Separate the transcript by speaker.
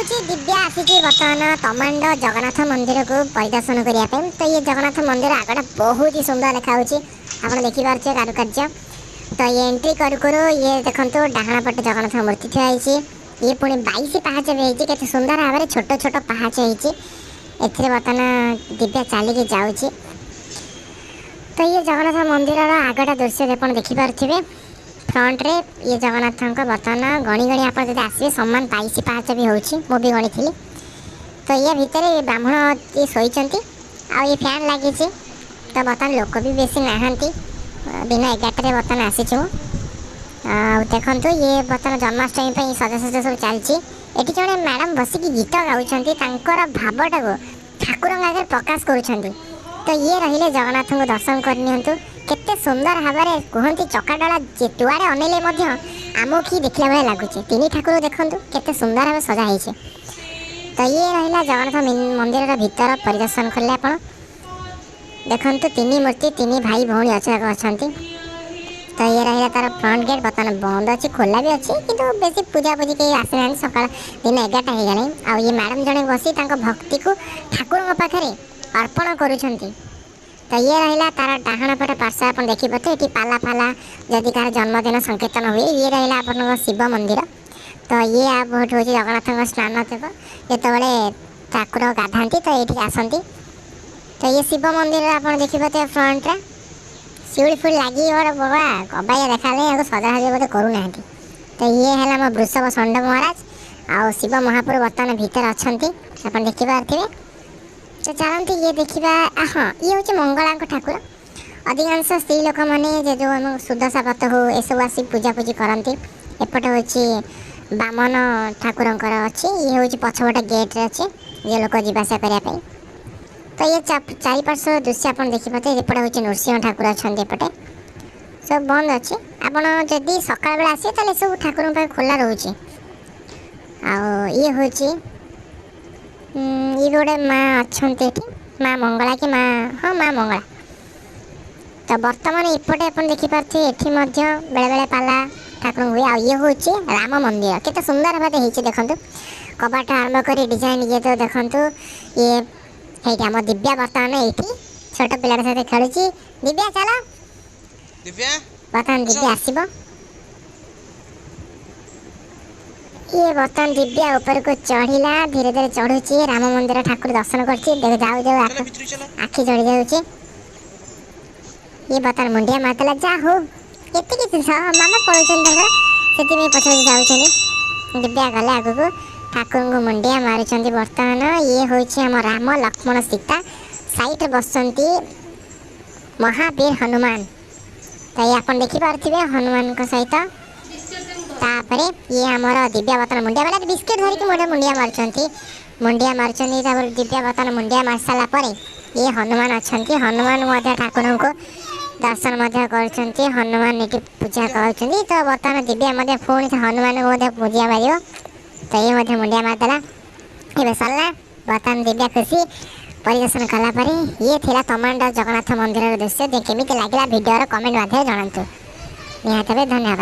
Speaker 1: ହେଉଛି ଦିବ୍ୟା ଆସିଛି ବର୍ତ୍ତମାନ ତମାଣ୍ଡ ଜଗନ୍ନାଥ ମନ୍ଦିରକୁ ପରିଦର୍ଶନ କରିବା ପାଇଁ। ତ ଇଏ ଜଗନ୍ନାଥ ମନ୍ଦିର ଆଗଟା ବହୁତ ହି ସୁନ୍ଦର ଦେଖାଯାଉଛି, ଆପଣ ଦେଖିପାରୁଥିବେ କାରୁକାର୍ଯ୍ୟ। ତ ଇଏ ଏଣ୍ଟ୍ରି କରୁ କରୁ ଇଏ ଦେଖନ୍ତୁ ଡାହାଣ ପଟେ ଜଗନ୍ନାଥ ମୂର୍ତ୍ତି ଥୁଆ ହେଇଛି। ଇଏ ପୁଣି 22 ପାହାଚ ବି ହେଇଛି, କେତେ ସୁନ୍ଦର ଭାବରେ ଛୋଟ ଛୋଟ ପାହାଚ ହେଇଛି। ଏଥିରେ ବର୍ତ୍ତମାନ ଦିବ୍ୟା ଚାଲିକି ଯାଉଛି। ତ ଇଏ ଜଗନ୍ନାଥ ମନ୍ଦିରର ଆଗଟା ଦୃଶ୍ୟ ଆପଣ ଦେଖିପାରୁଥିବେ। ଫ୍ରଣ୍ଟରେ ଇଏ ଜଗନ୍ନାଥଙ୍କ ବର୍ତ୍ତମାନ ଗଣି ଗଣି ଆପଣ ଯଦି ଆସିବେ ସମାନ 22 ପାହାଚ ବି ହେଉଛି, ମୁଁ ବି ଗଣିଥିଲି। ତ ଇଏ ଭିତରେ ବ୍ରାହ୍ମଣ ଶୋଇଛନ୍ତି ଆଉ ଇଏ ଫ୍ୟାନ୍ ଲାଗିଛି। ତ ବର୍ତ୍ତମାନ ଲୋକ ବି ବେଶୀ ନାହାନ୍ତି, ଦିନ 11ଟାରେ ବର୍ତ୍ତମାନ ଆସିଛି ମୁଁ। ଆଉ ଦେଖନ୍ତୁ ଇଏ ବର୍ତ୍ତମାନ ଜନ୍ମାଷ୍ଟମୀ ପାଇଁ ସଜାସଜ ସବୁ ଚାଲିଛି। ଏଠି ଜଣେ ମ୍ୟାଡ଼ାମ୍ ବସିକି ଗୀତ ଗାଉଛନ୍ତି, ତାଙ୍କର ଭାବଟାକୁ ଠାକୁରଙ୍କ ଆଗରେ ପ୍ରକାଶ କରୁଛନ୍ତି। ତ ଇଏ ରହିଲେ ଜଗନ୍ନାଥଙ୍କୁ ଦର୍ଶନ କରିନିଅନ୍ତୁ, କେତେ ସୁନ୍ଦର ଭାବରେ କୁହନ୍ତି ଚକାଡୋଳା ଯୁଆଡ଼େ ଅନେଇଲେ ମଧ୍ୟ ଆମକୁ ହିଁ ଦେଖିଲା ଭଳିଆ ଲାଗୁଛି। ତିନି ଠାକୁର ଦେଖନ୍ତୁ କେତେ ସୁନ୍ଦର ଭାବେ ସଜା ହେଇଛି। ତ ଇଏ ରହିଲା ଜଗନ୍ନାଥ ମନ୍ଦିରର ଭିତର ପରିଦର୍ଶନ କଲେ ଆପଣ ଦେଖନ୍ତୁ ତିନି ମୂର୍ତ୍ତି, ତିନି ଭାଇ ଭଉଣୀ ଅଛନ୍ତି। ତ ଇଏ ରହିଲା ତାର ଫ୍ରଣ୍ଟ ଗେଟ୍, ବର୍ତ୍ତମାନ ବନ୍ଦ ଅଛି, ଖୋଲା ବି ଅଛି, କିନ୍ତୁ ବେଶୀ ପୂଜାପୂଜି କେହି ଆସିନାହାନ୍ତି। ସକାଳ ଦିନ 11ଟା ହେଇଗଲାଣି। ଆଉ ଇଏ ମ୍ୟାଡ଼ାମ୍ ଜଣେ ବସି ତାଙ୍କ ଭକ୍ତିକୁ ଠାକୁରଙ୍କ ପାଖରେ ଅର୍ପଣ କରୁଛନ୍ତି। ତ ଇଏ ରହିଲା ତାର ଡାହାଣ ପଟ ପାର୍ଶ୍ୱ ଆପଣ ଦେଖିପାରୁଥିବେ, ଏଠି ପାଲା ଫାଲା ଯଦି କାହାର ଜନ୍ମଦିନ ସଂକୀର୍ତ୍ତନ ହୁଏ। ଇଏ ରହିଲା ଆପଣଙ୍କ ଶିବ ମନ୍ଦିର। ତ ଇଏ ଏଠୁ ହେଉଛି ଜଗନ୍ନାଥଙ୍କ ସ୍ନାନ ଦେବ, ଯେତେବେଳେ ଠାକୁର ଗାଧାନ୍ତି ତ ଏଇଠିକି ଆସନ୍ତି। ତ ଇଏ ଶିବ ମନ୍ଦିର ଆପଣ ଦେଖିପାରୁଥିବେ ଫ୍ରଣ୍ଟରେ ଶିଉଳି ଫୁଳି ଲାଗି ବଡ଼ ବଡ଼ ଅବାଗିଆ ଦେଖାଯାଏ, ଏହାକୁ ସଜାସଜି ବୋଧେ କରୁନାହାନ୍ତି। ତ ଇଏ ହେଲା ଆମ ବୃଷଭ ଷଣ୍ଢ ମହାରାଜ ଆଉ ଶିବ ମହାପ୍ରଭୁ ବର୍ତ୍ତମାନ ଭିତରେ ଅଛନ୍ତି, ଆପଣ ଦେଖିପାରୁଥିବେ। ତ ଚାଲନ୍ତୁ ଇଏ ଦେଖିବା। ହଁ, ଇଏ ହେଉଛି ମଙ୍ଗଳାଙ୍କ ଠାକୁର। ଅଧିକାଂଶ ସ୍ତ୍ରୀ ଲୋକମାନେ ଯେ ଯେଉଁ ଆମ ସୁଦଶା ବ୍ରତ ହଉ ଏସବୁ ଆସି ପୂଜାପୂଜି କରନ୍ତି। ଏପଟେ ହେଉଛି ବାମନ ଠାକୁରଙ୍କର ଅଛି, ଇଏ ହେଉଛି ପଛପଟ ଗେଟ୍ରେ ଅଛି ଯେ ଲୋକ ଯିବା ଆସିବା କରିବା ପାଇଁ। ତ ଇଏ ଚାରିପାର୍ଶ୍ୱ ଦୃଶ୍ୟ ଆପଣ ଦେଖିପାରୁଥିବେ। ଏପଟେ ହେଉଛି ନୃସିଂହ ଠାକୁର ଅଛନ୍ତି, ଏପଟେ ସବୁ ବନ୍ଦ ଅଛି। ଆପଣ ଯଦି ସକାଳ ବେଳେ ଆସିବେ ତାହେଲେ ସବୁ ଠାକୁରଙ୍କ ପାଖରେ ଖୋଲା ରହୁଛି। ଆଉ ଇଏ ହେଉଛି ଇଏ ବି ଗୋଟେ ମା ଅଛନ୍ତି ଏଠି, ମା ମଙ୍ଗଳା କି ମା, ହଁ ମା ମଙ୍ଗଳା। ତ ବର୍ତ୍ତମାନ ଏପଟେ ଆପଣ ଦେଖିପାରୁଥିବେ ଏଠି ମଧ୍ୟ ବେଳେବେଳେ ପାଲା ଠାକୁରଙ୍କୁ ହୁଏ। ଆଉ ଇଏ ହେଉଛି ରାମ ମନ୍ଦିର, କେତେ ସୁନ୍ଦର ଭାବେ ହେଇଛି ଦେଖନ୍ତୁ, କବାଟ ଆରମ୍ଭ କରି ଡିଜାଇନ୍ ଇଏ ତ ଦେଖନ୍ତୁ। ଇଏ ହେଇଠି ଆମ ଦିବ୍ୟା ବର୍ତ୍ତମାନ ଏଇଠି ଛୋଟ ପିଲାଟା ସହିତ ଖେଳୁଛି। ଦିବ୍ୟା ଚାଲ,
Speaker 2: ଦିବ୍ୟା
Speaker 1: ବର୍ତ୍ତମାନ ଦିବ୍ୟା ଆସିବ। ଇଏ ବର୍ତ୍ତମାନ ଦିବ୍ୟା ଉପରକୁ ଚଢ଼ିଲା, ଧୀରେ ଧୀରେ ଚଢ଼ୁଛି, ରାମ ମନ୍ଦିର ଠାକୁର ଦର୍ଶନ କରୁଛି। ଦେଖ ଯାଉ ଯାଉ ଆଖି ଚଢ଼ି ଯାଉଛି। ଇଏ ବର୍ତ୍ତମାନ ମୁଣ୍ଡିଆ ମାରିଦେଲା, ଯା ହଉ ଏତିକି ଜିନିଷ। ମାମା ପଳଉଛନ୍ତି ତାଙ୍କର, ସେଥିପାଇଁ ପଛେ ପଛେ ଯାଉଛନ୍ତି। ଦିବ୍ୟା ଗଲେ ଆଗକୁ, ଠାକୁରଙ୍କୁ ମୁଣ୍ଡିଆ ମାରୁଛନ୍ତି ବର୍ତ୍ତମାନ। ଇଏ ହେଉଛି ଆମ ରାମ ଲକ୍ଷ୍ମଣ ସୀତା, ସାଇଡ଼ରେ ବସିଛନ୍ତି ମହାବୀର ହନୁମାନ। ତ ଇଏ ଆପଣ ଦେଖିପାରୁଥିବେ ହନୁମାନଙ୍କ ସହିତ। ତାପରେ ଇଏ ଆମର ଦିବ୍ୟା ବର୍ତ୍ତମାନ ମୁଣ୍ଡିଆ ମାରିଲା, ବିସ୍କିଟ୍ ଧରିକି ଗୋଟେ ମୁଣ୍ଡିଆ ମାରୁଛନ୍ତି, ମୁଣ୍ଡିଆ ମାରୁଛନ୍ତି। ତାପରେ ଦିବ୍ୟା ବର୍ତ୍ତମାନ ମୁଣ୍ଡିଆ ମାରି ସାରିଲା ପରେ ଇଏ ହନୁମାନ ଅଛନ୍ତି, ହନୁମାନ ମଧ୍ୟ ଠାକୁରଙ୍କୁ ଦର୍ଶନ ମଧ୍ୟ କରୁଛନ୍ତି, ହନୁମାନ ଏଠି ପୂଜା କରୁଛନ୍ତି। ତ ବର୍ତ୍ତମାନ ଦିବ୍ୟା ମଧ୍ୟ ପୁଣି ହନୁମାନଙ୍କୁ ମଧ୍ୟ ପୂଜା ମାରିବ। ତ ଇଏ ମଧ୍ୟ ମୁଣ୍ଡିଆ ମାରିଦେଲା। ଏବେ ସରିଲା, ବର୍ତ୍ତମାନ ଦିବ୍ୟା ଖୁସି ପରିଦର୍ଶନ କଲା ପରେ। ଇଏ ଥିଲା ତମାଣ୍ଡ ଜଗନ୍ନାଥ ମନ୍ଦିରର ଦୃଶ୍ୟ। କେମିତି ଲାଗିଲା ଭିଡ଼ିଓର କମେଣ୍ଟ ମାଧ୍ୟମରେ ଜଣାନ୍ତୁ ନିହାତି ଭାବେ। ଧନ୍ୟବାଦ।